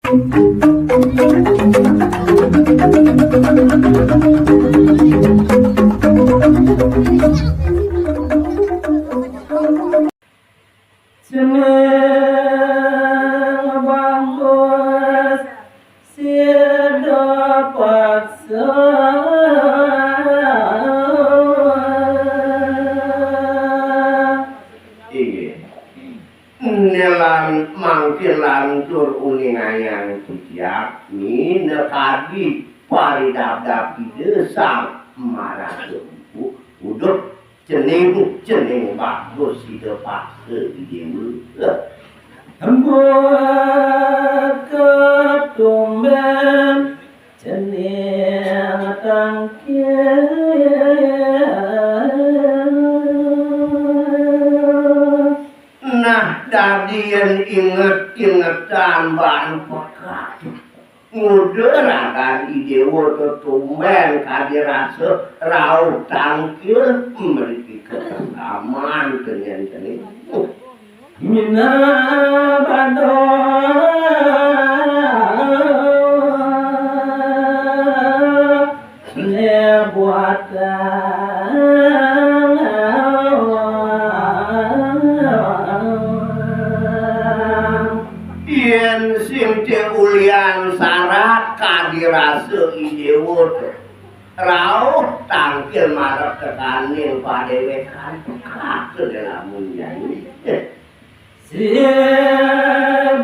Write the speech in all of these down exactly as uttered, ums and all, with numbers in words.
Jeneng bagus sida paksa. Inggih. Nelan mangkin lantur uningayang titiang minakadi paridabdab Ida Sang Maraga Empu. Uduh cening, cening bagus sida paksa di dewa. Empu ketumben cening tangkil. Nah, dadi yén inget-ingetan baan pekat. Nguda ragan I Déwa tetumbén kadi rasa rauh tangkil mriki kekesaman kenyan-kenyan. Minabada lebuatan. Yén sing té ulian sarat kadi rasa I Déwa, rauh tangkil marep tekaning padéwékan, kata lamun nyanyi. Sida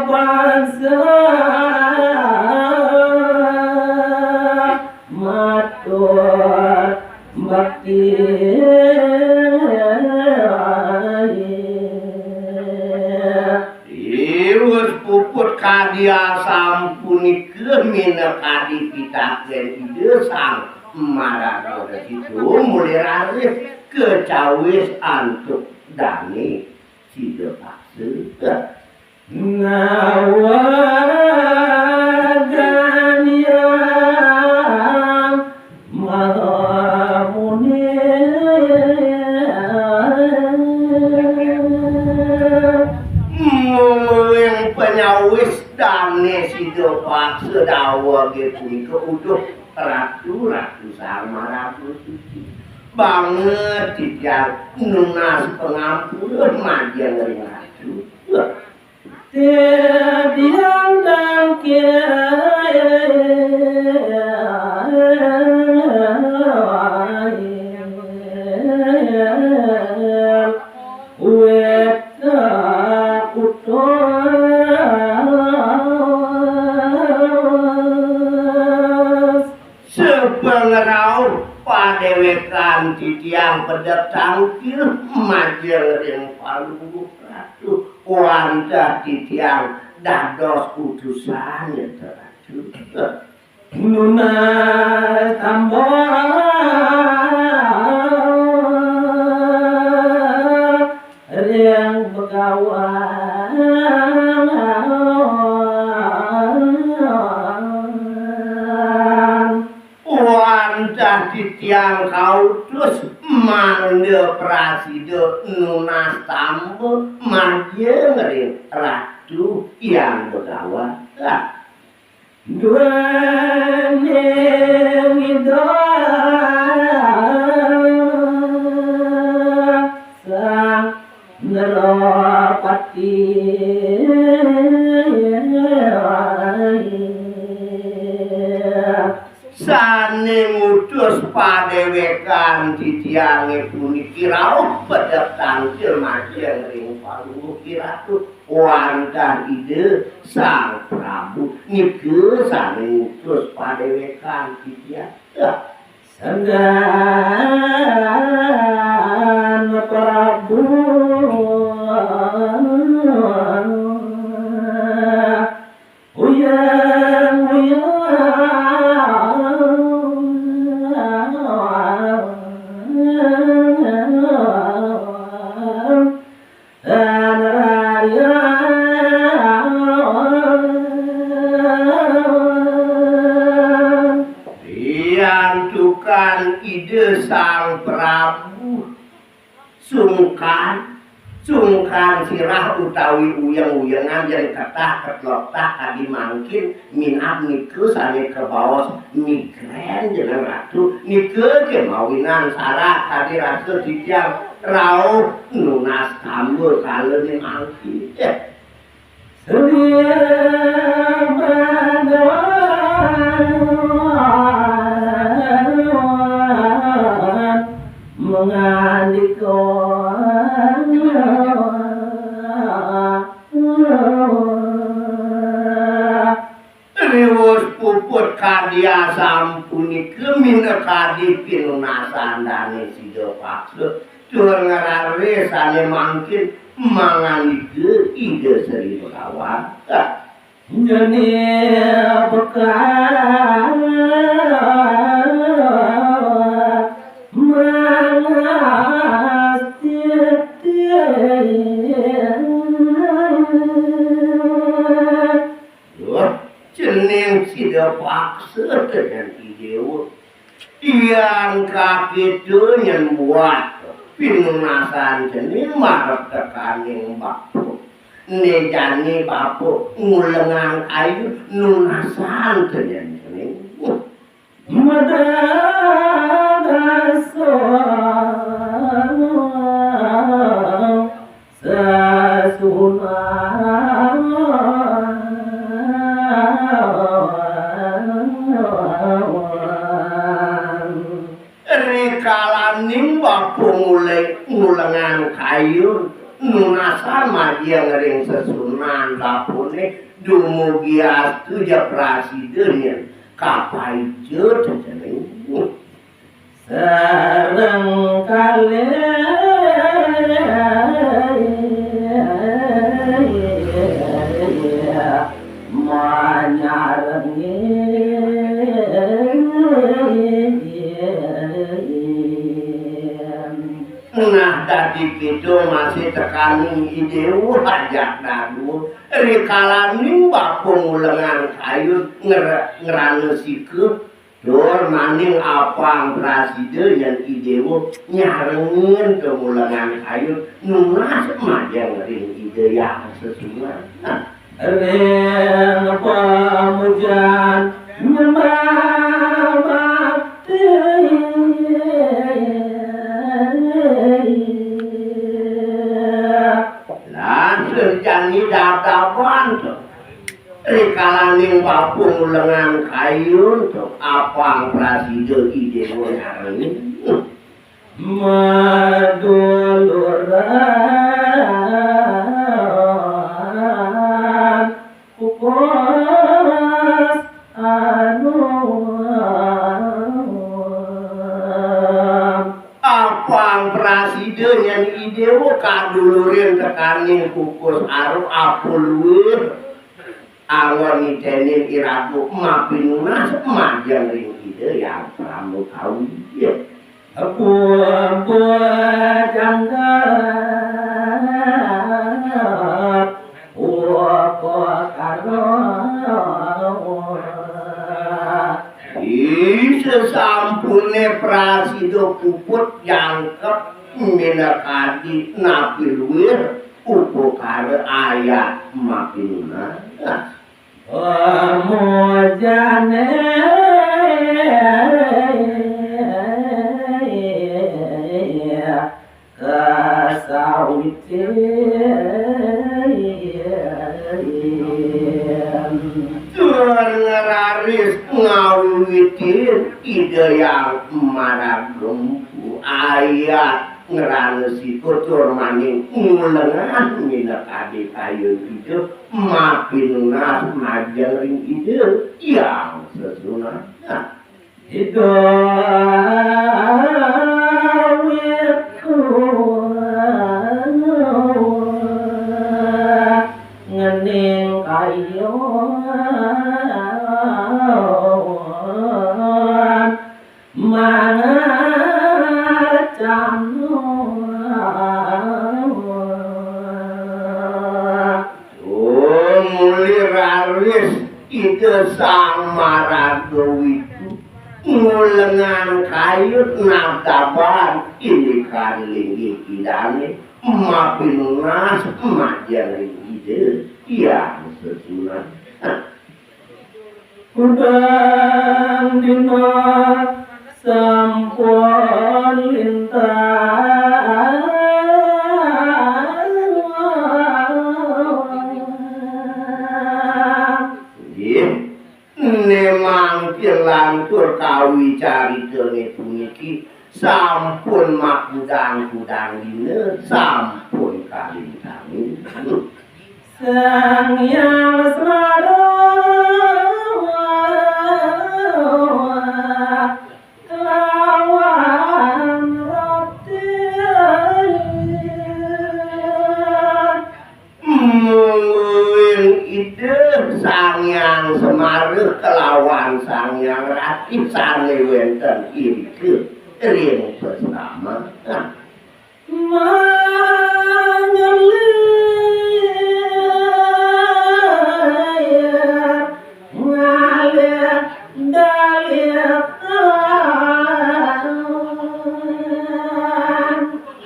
bangsa matur bakti. Iwus puput kadi asampunika minakadi pitakén Ida Sang Maraga Resi, mulih raris kacawis antuk dané sida paksa. Ngawagan Hyang Maha Muni. Mungguing panyawis dané sida paksa dawege punika, uduh Ratu, Ratu Sang Maraga Suci. Banget titiang nunas pangampura majeng ring Ratu. Titiang tangkil wéta kutus. Sapangrauh padéwékan titiang pedek tangkil majeng ring Palungguh Ratu, wantah titiang dados utusan, ya, Ratu. Nunas tamba ring Begawan. Wantah titiang kautus mangda prasida nunas tamba majeng ring Ratu Hyang Begawan. Duaning Ida Sang Narapati. Sané ngutus padéwékan titiangé puniki rauh pedek tangkil majeng ring Palungguh Ratu. Wantah Ida Sang Prabu nika sané ngutus padéwékan titiang. Sanggan Prabu uyang-uyang. Riantukan Ida Sang Prabu sungkan, sungkan Tan sirah utawi uyeng-uyengan yén ketah ketloktah kadi mangkin, minab nika sané kabaos migrén jeneng Ratu, nika kémawinan sarak kadi rasa titiang rauh nunas tamba kalané mangkin. Mengandika riwus puput kadi asampunika minakadi pinunasan dané sida paksa tur ngraris sané mangkin mangandika Ida Sri Begawan. Nyeni bekal mangas titi. Duh, cening sida paksa dengan Idewa. Tiang kapitu nyén buat pinunasan cening marep tekaning bapa. Né jani bapa ngulengang kayu nunasan cening cening. Madagasa sasunawan. Rikalaning bapa mulai ngulengang kayu, nunasan majeng ring sesunan bapané, dumugi astu ja prasida nyén kapaica cening. Sareng kalih manyarengi. Nah, dadi kita masih tekaning Idewa ajak dadua. Rikalaning bapa ngulengang kayu nger-, ngrana sika, tur maning apang prasida nyén Idewa nyarengin ka ngulengang kayu nunas majeng ring Ida Hyang Sesunan. Nah, ring pamujan nyembah bakti. Lan sejani dadaban to. Rikalaning bapa ngulengang kayu to, apang prasida Idewa nyarengin. Maduluran kukus anu. Apang prasida nyén Idewa kadulurin tekaning kukus aru apa luir. Anggon nitenin iraga mapinunas majeng ring Ida Hyang Parama Kawi. Apa jangkep upakara. Ih, sasampuné prasida puput jangkep minakadi napi luir upakara ayat mapinunas. Pamujané kasawitin. Tur ngraris ngawiwitin Ida Hyang Maraga Empu ayat ngrana sika tur maning ngulengang minakadi kayun Ida mapinunas majeng ring Ida Hyang Sesunan. Ida wiku ngening kayun mangacan. Tumuli raris Ida Sang Maraga Wiku ngulengang kayun nabdaban indikan linggih Idané Mapinunas majeng ring Ida Hyang Sesuhunan. Kudang dina sampun lintang. Nggih, ne mangkin lantur kawicaritane puniki sampun makudang-kudang dina, sampun kalintangin. Sang Hyang Semara lawan roti. Mungguing Ida Sang Hyang Semara kelawan Sang Hyang Ratih sane wenten irika ring pasaman. Manyelir ngalih dalih.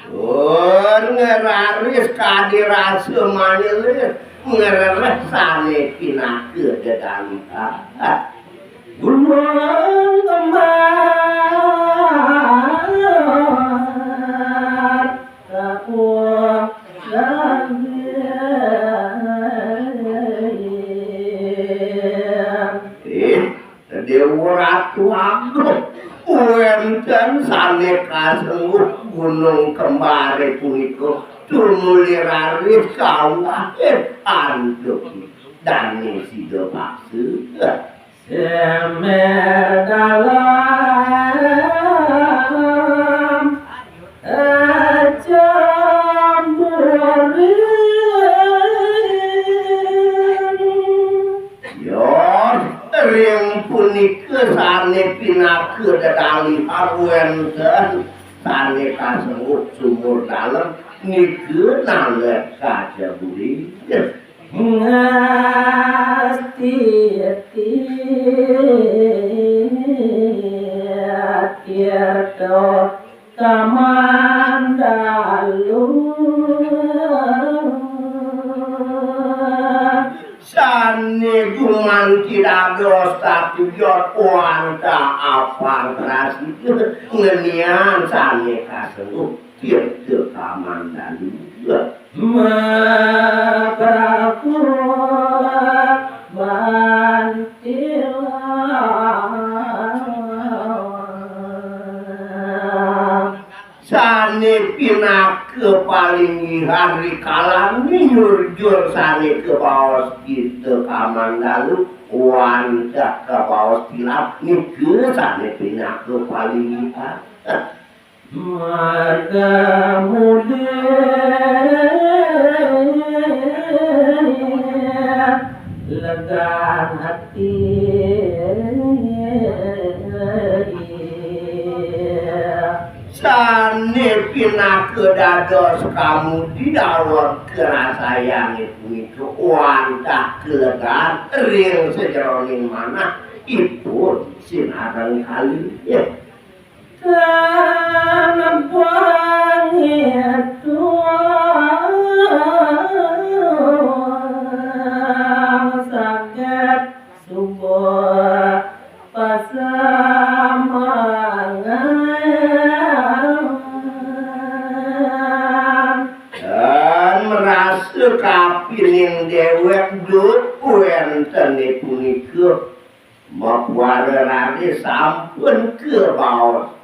Tur ngraris kadi rasa manyelir, ngrereh sane pinaka dedalihan. Gunung Kembar, Kapuh Gagir. Eh, Dewa Ratu Agung, wenten sane kasengguh Gunung Kembare punika tumuli raris kawahin antuk dane sida paksa. Semer dalem campuring. Ya, ring punika sane pinaka dedalihan wenten sane kasengguh sumur dalem nika nalek kaca buri. Ngastiti tirta kamandalu. Sane gumanti dados tatuyot wantah apang prasida ngenian sane kasengguh tirta kamandalu. Mapraku bantilan. Sane pinaka palinggihan rikalane nyurjur sane kabaos tirta kamandalu wantah kabaos tilam nika sane pinaka palinggihan. Marga mudi legan ati. Sane pinaka dados kamudi daweg karasayane punika wantah kalegan ring sajeroning manah ipun sinareng kalih. Tan pangitung saget suba pasamangan. Dan merasa kapining dewek duk wentene punika mapuara raris sampun kabaos